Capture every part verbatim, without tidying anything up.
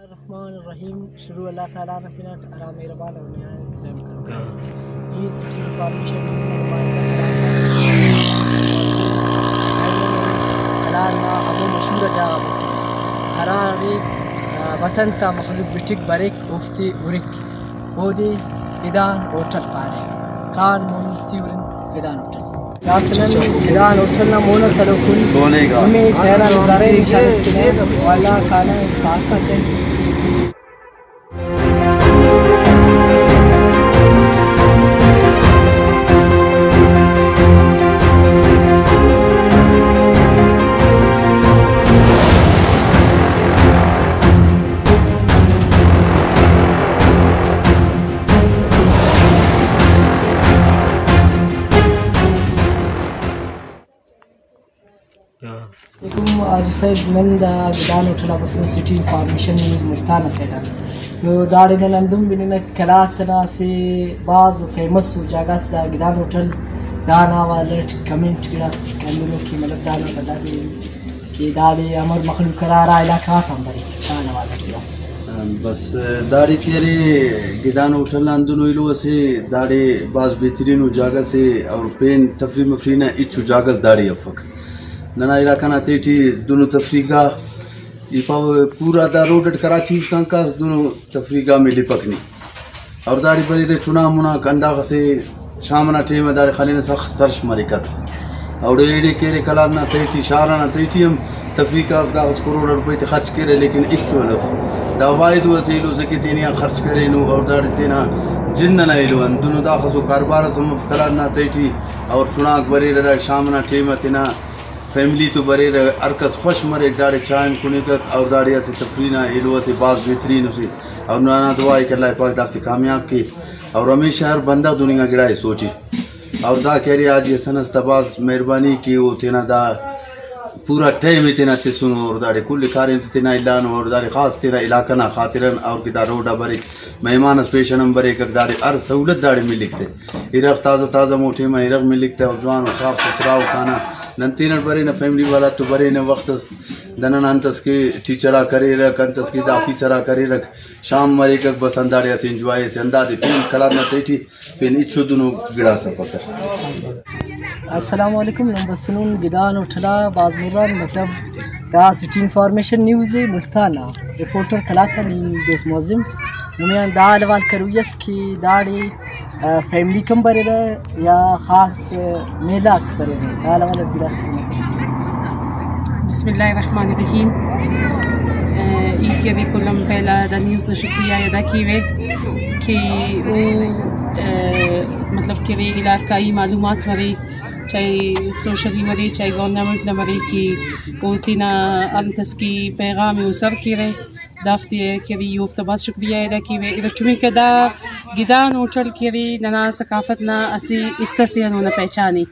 الرحمن الرحیم، شروع اللہ تعالیٰ نا پن اٹ ہرا مہربان و نہایت رحم کروکا۔ ای سٹی انفارمیشن نیوز نا نمائندہ قلات نا، قلات نا ہمو مشہور آ جاگہ بسنے، ہراڑے، آ، وطن تا مخلوق بٹک بریک، اوفتے ہرک۔ اودے گدان ہوٹل پارہ۔ کان مون مستی ہرن گدان ہوٹل۔ داسہ نن گدان ہوٹل نا مون اس ہلوکن۔ نمے تینا نظارہ ءِ نشان ایتنہ۔ والا کانہ پاک ءِ۔ علیکم حاجی صاحب، نن دا گدان ہوٹل آ بسنہ، سٹی انفارمیشن نیوز ملتان نا سیڈا۔ تو داڑے نن ہندن بننہ، قلات ئنا اسہ بھاز فیمس ءُ جاگہ اس دا گدان ہوٹل۔ دانا حوالہ ٹی کمنٹ گڑاس ہندنو کہ مطلب دانا بندغ کہ داڑے امر مخلوق ہرا ہرا علاقہ غاتان بریک، دانا حوالہ ٹی گڑاس۔ بس داڑے کہ ارے گدان ہوٹل نا ہندنو ایلو اسے، داڑے بھاز بہترین ءُ جاگہ سے اور پین تفریح مفریح نا ہچو جاگہ اس داڑے افک۔ ننا علاقہ نا تہٹی دنو تفریح گاہ، ای پاوہ پورا دا روڈ اٹ کراچی اسکان کاس دنو تفریح گاہ ملپک نی۔ اور داڑے بریرہ چنا منا ہنداخسے شام ئنا ٹائم آ داڑے خننہ سخت ترش مریک اتہ۔ اور ایڑے کہ ارے قلات نا تہٹی، شار ئنا تہٹی ہم تفریح گاہ داخس کروڑ روپے تے خرچ کیرہ لیکن ہچو ہلو۔ دا واحد ءُ اسہ ایلو سے کہ تینے آن خرچ کرینو اور داڑے تینا جند ئنا ایلو آن دنو داخسو کاروبار اس ہم اف قلات نا تہٹی۔ اور چناک بریرہ داڑے شام ئنا ٹائم آ تینا فیملی تو بریرہ، ہر کس خوش مریک داڑے چائے ہم کنیکک اور داڑے اسہ تفریح نا ایلو اسے بھاز بہترین اسے۔ اور ننا دعا ءِ کہ اللہ پاک دافتے کامیاب کے اور ہمیشہ ہر بندغ دن انگا گڑا ءِ سوچے۔ اور دا کہ ارے حاجی حسن اس تا بھاز مہربانی کہ او تینا دا پورا ٹائم ءِ تینا تسنو اور داڑے کل کاریم تے تینا الانو اور داڑے خاص تینا علاقہ نا خاطران اور کہ دا روڈ آ بریک، مہمان اس پیشن ہم بریک، داڑے ہر سہولت داڑے ملک تے۔ ارغ تازہ تازہ ہمو ٹائم آ ارغ ملک تے اور جوان و صاف ستھرا و کانہ نن تینٹ برینہ، فیملی والا تو برینہ، وخت اس دنن انت اس کہ ٹیچر آک اریرک، انت اس کہ دا آفیسر آک اریرک، شام مریکک بس ہنداڑے اسہ انجوائے اسے ہندادے پین قلات نا تہٹی پین ہچو دنو گڑاس افک سر۔ السلام علیکم، نم بسنن گدان ہوٹل آ، بھاز مہربان، مطلب دا سٹی انفارمیشن نیوز ءِ ملتان نا رپورٹر قلات آ نی دوست معظم۔ نمے آن دا حال احوال کروئی اس کہ داڑے، آ، فیملیک ہم بریرہ یا خاص، آ، میلہ آک بریرہ، دا حال احوال اٹ گڑاس تینا۔ بسم اللہ الرحمن الرحیم۔ آ، ای کہ ابھی کل ہم پہلا دا نیوز نا شکریہ ادا کیوہ کہ او، آ، مطلب کہ ابھی علاقائی معلومات مرے، چاہے سوشلی مرے، چاہے گورنمنٹ نا مرے کہ او تینا انت اس کہ پیغام ءِ او سر کیرہ۔ دافتے کہ ابھی اوفتا بھاز شکریہ ادا کیوہ۔ ارٹمیکہ دا گدان ہوٹل کہ ارے ننا ثقافت نا اسہ حصہ سے ہندن نا پہچان ءِ۔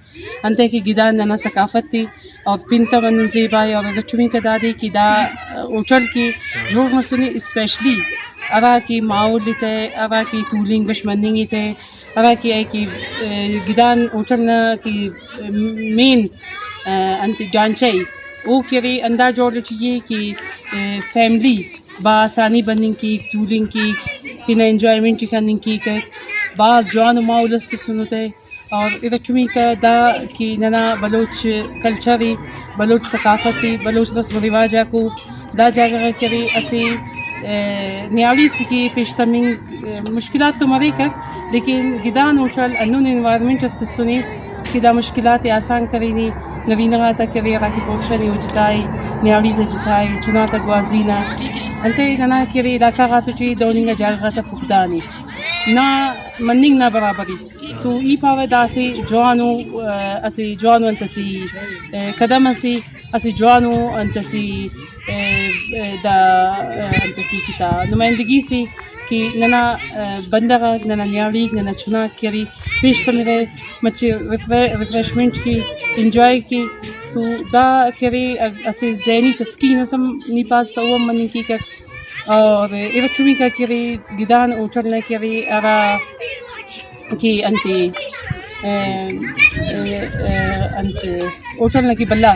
انتئے کہ گدان ننا ثقافت ءِ اور پن تا ہندن زیبا ءِ اور ارٹمیکہ دادے کہ دا ہوٹل کہ جوڑ مسنے اسپیشلی ہرا کہ ماحول ءِ تہ، ہرا کہ تولنگ بش مننگ ءِ تہ، ہرا کہ ائے کہ، ءِ، گدان ہوٹل نا کہ مین، ءِ، انت ڈھانچہ ءِ او کہ ارے ہندا جوڑ ٹی ءِ کہ، ءِ، فیملی با آسانی بننگ کیک، تولنگ کیک، تینا انجوائمنٹ ءِ کننگ کیک، بھاز جوانو ماحول اس تسنو تہ۔ اور ارٹمیکہ دا کہ ننا بلوچ کلچر ءِ، بلوچ ثقافت ءِ، بلوچ رسم و رواج آکو دا جاگہ غا کہ ارے اسہ، ءِ، نیاڑی سے کہ پیش تمنگ، ءِ، مشکلات تو مریکک، لیکن گدان ہوٹل ہندن انوائرمنٹ اس تسنے کہ دا مشکلات ءِ آسان کرینے۔ نرینہ غاتا کہ ارے ہراکہ پورشن ءِ او جتا ءِ، نیاڑی تا جتا ءِ، چنا تا گوازی نا انتئے ننا کہ ارے علاقہ غاتیٹی دہن انگا جاگہ غاتا فقدان ءِ نا مننگ نا برابر ءِ۔ تو ای پاوہ دا اسہ جوانو، ءِ، اسہ جوانو انت اسہ، ءِ، قدم اسے، اسہ جوانو انت اسہ، ءِ، دا، آ، انت سے کہ تا نمائندگی سے کہ ننا، آ، بندغ آک، ننا نیاڑیک، ننا چناک کہ ارے پیش تمرہ، مچہ ریفر-، ریفریشمنٹ کے، انجوائے کے۔ تو دا کہ ارے اسہ ذہنی تسکین اس ہم نی پاس تہ او ہم مننگ کیک۔ اور ارٹمیکا کہ ارے گدان ہوٹل نا کہ ارے ہرا کہ انتے، ا، ا، ا، انت ہوٹل نا کہ بھلا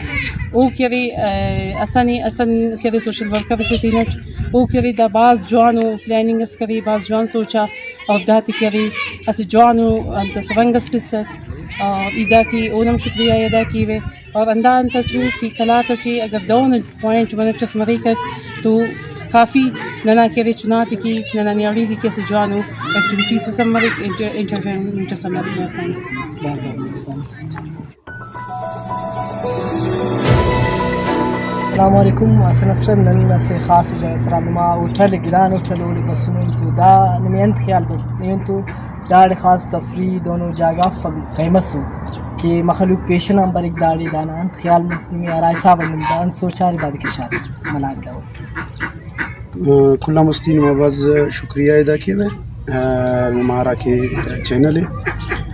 او کہ ارے، ا، حسن، حسن کہ ارے سوشل ورکر اسے تینٹ او کہ ارے دا بھاز جوانو پلاننگ اس کرے، بھاز جوان سوچا اور داتے کہ ارے اسہ جوانو انت اس رنگ اس تسک اور ای دا کہ اونم شکریہ ادا کیوہ۔ اور ہندا انت ٹی کہ قلات ٹی اگر دہن پوائنٹ منٹ اس مریکک تو کافی ننا کہ ارے چناتے کہ ننا نیاڑی تے کہ اسہ جوانو ایکٹیویٹیز اس ہم مریک، انٹر-، انٹرٹینمنٹ اس ہم مریک۔ السلام علیکم، حسن حسرت، نن اسہ خاص جاگہ اس ہرا نما ہوٹل گدان ہوٹل اوڑے بسنن تو دا نمے انت خیال بس ایہن تو داڑے خاص تفریح دونو جاگہ ف-، فیمس ءُ کہ مخلوق پیشن آن بریک داڑے، دانا انت خیال مس نمے، ہرا حساب آن نم دا انت سوچارے دادے کشارے ملاک دور۔ آ، کل آن مستی نما بھاز شکریہ ادا کیوہ، آ، نما ہراکہ چینل ءِ،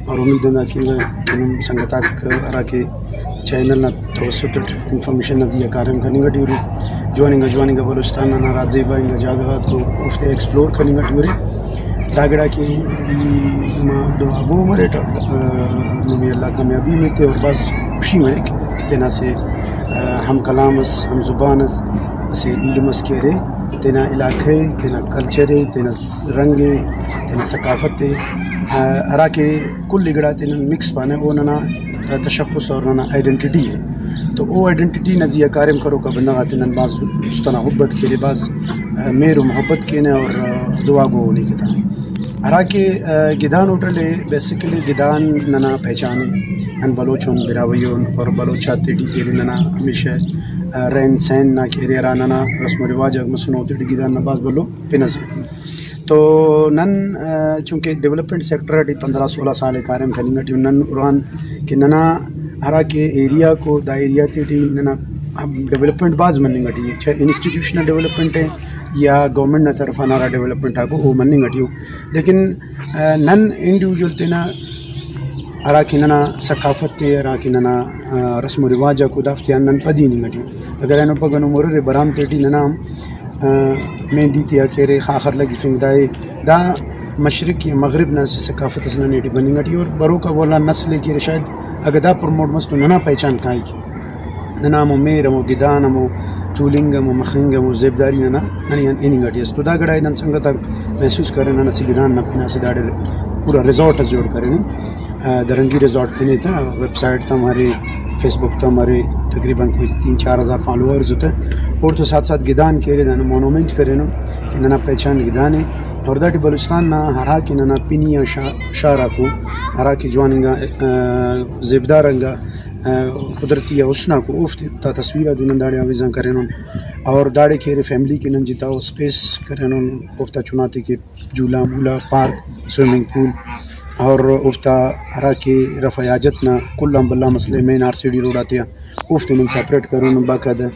اور امید ہندا کیوہ کہ نم سنگتاک ہراکہ چینل نا توسط اٹ انفارمیشن نا زیہا کاریم کننگ ٹی ارے، جوان انگا جوان انگا بلوچستان نا ہرا زیبا انگا جاگہ غاک او اوفتے ایکسپلور کننگ ٹی ارے۔ دا گڑا کہ ای نما دعا بو مریٹہ، آ، نمے اللہ کامیابی ایتے اور بھاز خوشی مریک کہ تینا اسہ، آ، ہم کلام اس، ہم زبان اس، اسہ ایلم اس کہ ارے، تینا علاقہ ءِ، تینا کلچر ءِ، تینا س-، رنگ ءِ، تینا ثقافت ءِ، آ، ہراکہ کل ءِ گڑاتے نن مکس پانہ، او ننا تشخص اور ننا آئیڈینٹٹی ءِ۔ تو او آئیڈینٹٹی نا زیہا کاریم کروکا بندغ آتے نن بھاز است انا حب اٹ کینہ، بھاز، آ، مہر و محبت کینہ اور، آ، دعا گو اولیکو تا۔ ہراکہ، آ، گدان ہوٹل ءِ، بیسیکلی گدان ننا پہچان ءِ۔ نن بلوچ اُن، براہوئی اُن اور بلوچ آتے ٹی کہ ارے ننا ہمیشہ، آ، رہن سہن نا کہ ارے ہرا ننا رسم و رواج آک مسنو، اوتے ٹی گدان نا بھاز بھلو پن ئسے۔ تو نن، آ، چونکہ ڈیولپمنٹ سیکٹر ٹی پندرہ سولہ سال ءِ کاریم کننگ ٹی اُن، نن ہُران کہ ننا ہرا کہ ایریا کو، دا ایریا تے ٹی ننا ڈیولپمنٹ بھاز مننگ ٹی ءِ، چاہے انسٹیٹیوشنل ڈیولپمنٹ ءِ یا گورنمنٹ نا طرف آن ہرا ڈیولپمنٹ آکو او مننگ ٹی ءُ، لیکن، آ، نن انڈیویجول تینا ہرا کہ ننا ثقافت ءِ، ہرا کہ ننا، آ، رسم و رواج آکو، دافتے آن نن پدی ہننگ ٹی ءُ۔ اگر اینو پگہ نم ہُررے برام تیٹی ننا ہم، آ، مہندی تیا کہ ارے خاخر لگفنگ، دا ءِ، دا مشرق یا مغرب نا اسہ ثقافت ئس ننے ٹی بننگ ٹی ءِ اور بروکا ولا نسل ءِ کہ ارے شاید اگہ دا پروموٹ مس تو ننا پہچان کائک۔ ننا ہمو مہر، ہمو گدان، ہمو تولنگ، ہمو مخنگ، ہمو زیبداری ننا ننے آن ہننگ ٹی ئس۔ تو دا گڑا ءِ نن سنگت آک محسوس کرین، نن اسہ گدان نا پن آ اسہ داڑے پورا ریزارٹ ئس جوڑ کرینن۔ آ، درنگی ریزارٹ پن ءِ تہ، ویب سائٹ تم ارے، فیس بک تم ارے، تقریباً کوئی تین چار ہزار فالوورز ءِ تہ۔ اوڑتون ساتھ ساتھ گدان کہ ارے دانا مونومنٹ کرینن کہ ننا پہچان گدان ءِ۔ اور داٹی بلوچستان نا ہرا کہ ننا پنی آ شا-، شار آکو، ہرا کہ جوان انگا، آ، زیبدار انگا، آ، قدرتی آ حسن آکو، اوفتے تا تصویر آ دنن داڑے آویزان کرینن۔ اور داڑے کہ ارے فیملی کہ نن جتا او اسپیس کرینن، اوفتا چناتے کہ جھولا مولا، پارک، سوئمنگ پول اور اوفتا ہرا کہ رفع حاجت نا کل آن بھلا مسئلہ main R C D road آتیا، اوفتے نن سیپریٹ کرینن۔ باقاعدہ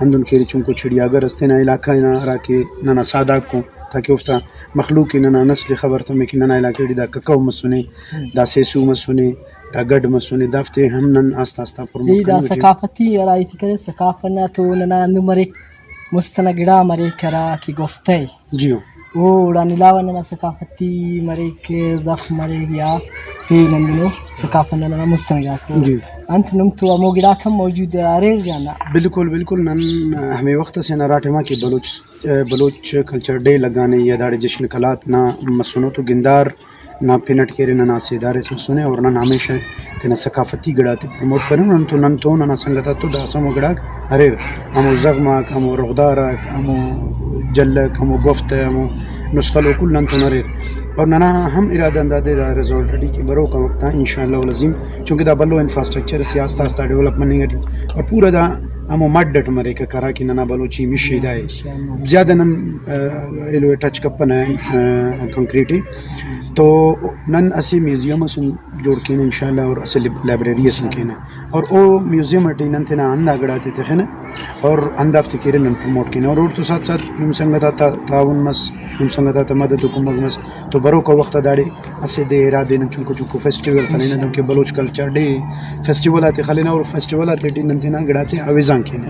ہندن کہ ارے چنکو چڑیا گھر اس تینا علاقہ نا ہرا کہ ننا ساداک ءُ، تاکہ اوفتا مخلوق ءِ، ننا نسل ءِ خبر تمے کہ ننا علاقہ ٹی دا ککو مسنے، دا سیسو مسنے، دا گڈ مسنے، دافتے ہم نن آستہ آستہ پروموٹ ای دا کننگ ٹی۔ ثقافتی ہرا ہیت ءِ کرے، ثقافت نا تو ننا ہندن مریک، مست ئنا گڑا مریک ہرا کہ گفت ءِ۔ جی ہو۔ اوڑان علاوہ ننا ثقافتی مریک، زخم مریک یا پین ہندنو ثقافت نا ننا مست ئنا گڑاک ءُ۔ جی۔ انت نم تو ہمو گڑاک ہم موجود اریر یا نہ؟ بالکل، بالکل۔ نن ہمے وخت اسے نا ہرا ٹائما کہ بلوچ، بلوچ کلچر ڈے لگانے یا داڑے جشن قلات نا مسنو تو گندار نا پن اٹ کہ ارے ننا اسہ ادارہ اس مسنے اور نن ہمیشہ تینا ثقافتی گڑاتے پروموٹ کرینن۔ نن تو، نن تو ننا سنگت آتو داسہ ہمو گڑاک اریر، ہمو زغم آک، ہمو رخدار آک، ہمو جلک، ہمو گوفت، ہمو نسخل، او کل نن تون اریر۔ اور ننا ہم ارادہ ہندادے دا ریزارٹ ٹی کہ بروکا وخت آ ان شاء اللہ العظیم، چونکہ دا بھلو انفراسٹرکچر اسے، آستہ آستہ ڈیولپ مننگ ٹی اور پورا دا ہمو مڈ اٹ مریک ہرا کہ ننا بلوچی مش ءِ دا ءِ۔ زیادہ نن، آ، ایلو ءِ ٹچ کپنہ، آ، کنکریٹ ءِ۔ تو نن اسہ میوزیم اس ہم جوڑ کینہ ان شاء اللہ اور اسہ لب-، لائبریری اس ہم کینہ۔ اور او میوزیم ٹی نن تینا ہندا گڑاتے تخنہ اور ہندافتے کہ ارے نن پروموٹ کینہ۔ اور اوڑتون ساتھ ساتھ نم سنگت آتا تعاون مس، نم سنگت آتا مدد و کمک مس، تو بروکا وخت آ داڑے اسہ دے ارا دے نن چنکو چنکو فیسٹیول خلینہ، دنکہ بلوچ کلچر ڈے فیسٹیول آتے خلینہ، اور فیسٹیول آتے ٹی نن تینا گڑاتے آویزان کینہ،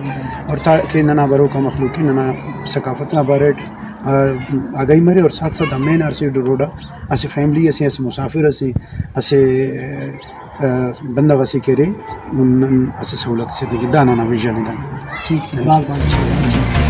اور تاکہ ننا بروکا مخلوق ءِ ننا ثقافت نا بارٹ، آ، آگاہی مرے، اور ساتھ ساتھ ہمے نارسیڈ روڈ آ اسہ فیملی اسے، اسہ مسافر اسے، اسہ، آ، بندغ اسے کہ ارے، نن اسہ سہولت اسے تننگے، دا ننا ویژن ءِ، دانا۔ ٹھیک ءِ، بھاز بھاز شکریہ۔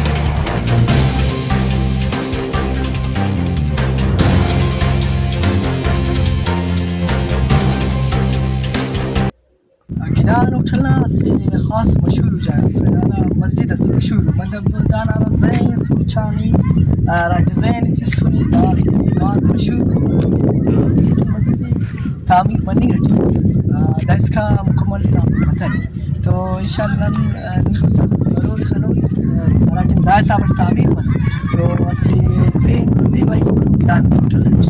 گدان ہوٹل نا اسہ خاص مشہور جاگہ اسے، دانا مسجد اسے مشہور، مطلب دانا ہرا ذہن سوچانے، ہرا ڈیزائن تسنے، دا اسہ بھاز مشہور تعمیر مننگ اٹی، آ، دائسکان مکمل تعمیر متنے۔ تو انشاءاللہ نن، آ، نی دوستان ہرورے خنورے، آ، ہراٹائم دا حساب اٹ تعمیر مس تو اسہ پین زیبائی گدان ہوٹل اٹ۔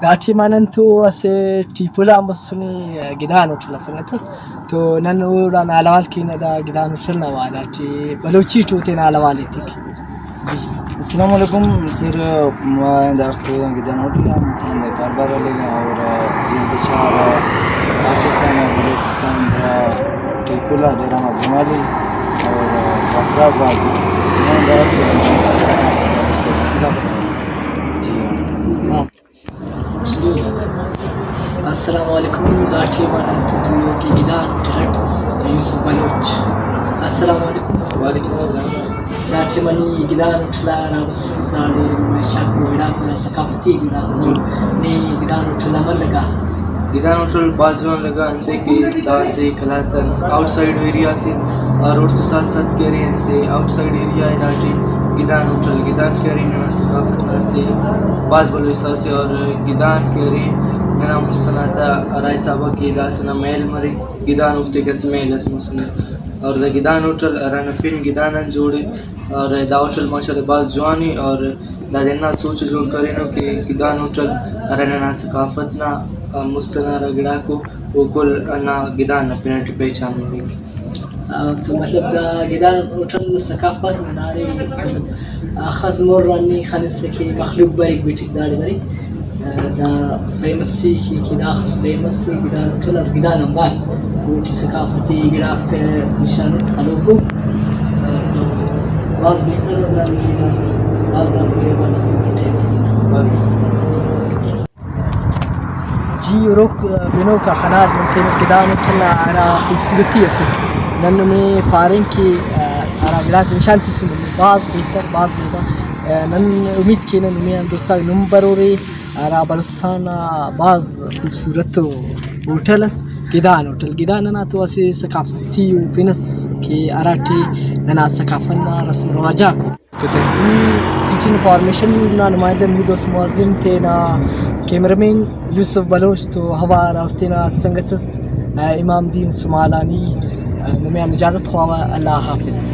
دا ٹائما نن تو اسہ ٹی پل آن بسنے، گدان ہوٹل آ سنگت اس، تو نن اوڑان حال احوال کینہ دا گدان ہوٹل نا حوالہ ٹی، بلوچی ٹی او تینا حال احوال ایتک۔ جی۔ السلام علیکم سر، ما داختے گدان ہوٹل آن کاروبار آ لگا اور دین بشار پاکستان اور بلوچستان ٹی پل آ جرام جمالی اور ظفر آباد۔ جی۔ السلام علیکم، دا ٹائما نن تو تولوک ءِ گدان ہوٹل اٹ یوسف بلوچ۔ السلام علیکم۔ وعلیکم السلام۔ دا ٹائما نی گدان ہوٹل آ ہرا بسوس داڑے نمائشاکو گڑاکو ثقافتی گڑاکو، نی گدان ہوٹل آ امر لگا؟ گدان ہوٹل بھاز جوان لگا، انتئے کہ دا اسہ قلات آن آؤٹ سائیڈ ایریا اسے اور اوڑتون ساتھ ساتھ کہ ارے انتے آؤٹ سائیڈ ایریا ءِ، داٹی گدان ہوٹل گدان کہ ارے ننا ثقافت نا اسہ بھاز بھلو حصہ اسے، اور گدان کہ ارے ننا مست ئنا تا ہرا حسابا کہ داسہ نا محل مرے، گدان اوفتے کہ اسہ محل ئس مسنے، اور دا گدان ہوٹل ہرانا پن گدان آن جوڑ ءِ، اور دا ہوٹل ماشاءاللہ بھاز جوان ءِ، اور دادے ہندا سوچ ءِ جوڑ کرینو کہ گدان ہوٹل ہرا ننا ثقافت نا، آ، مست ئنا ہرا گڑاکو او کل ہندا گدان نا پن ئٹی پہچان مریک۔ آ، تو مطلب دا گدان ہوٹل ثقافت نا داڑے مطلب اخس مر آن نی خنسہ کہ مخلوق بریک بیٹک داڑے بریک۔ دا فیمس ءِ کہ، کہ داخس فیمس ءِ گدان ہوٹل اور گدان آنبار، اوٹی ثقافتی گڑاک نشان خلوکو۔ تو بھاز بہتر اور دانا زیبا، بھاز بھاز مہربانی۔ جی، ہروک بنوک آ خنار نن تینٹ گدان ہوٹل نا ہرا خوبصورتی اسے نن نمے پارین کہ، آ، ہرا گڑاک نشان تسنے بھاز بہتر، بھاز زیبا۔ آ، نن امید کینہ نمے آن دوستاک نم برورے۔ ہرا بلوچستان نا بھاز خوبصورت ءُ ہوٹل اس، گدان ہوٹل۔ گدان ئنا تو اسہ ثقافتی ءُ پن اس کہ ہراٹی ننا ثقافت نا رسم رواج آک ءُ۔ ای سٹی انفارمیشن نیوز نا نمائندہ میردوست معظم تینا کیمرہ مین یوسف بلوچ تو اوار اور تینا سنگت اس، آ، امام دین سمالانی، آ، نمے آن اجازت خواوہ۔ اللہ حافظ۔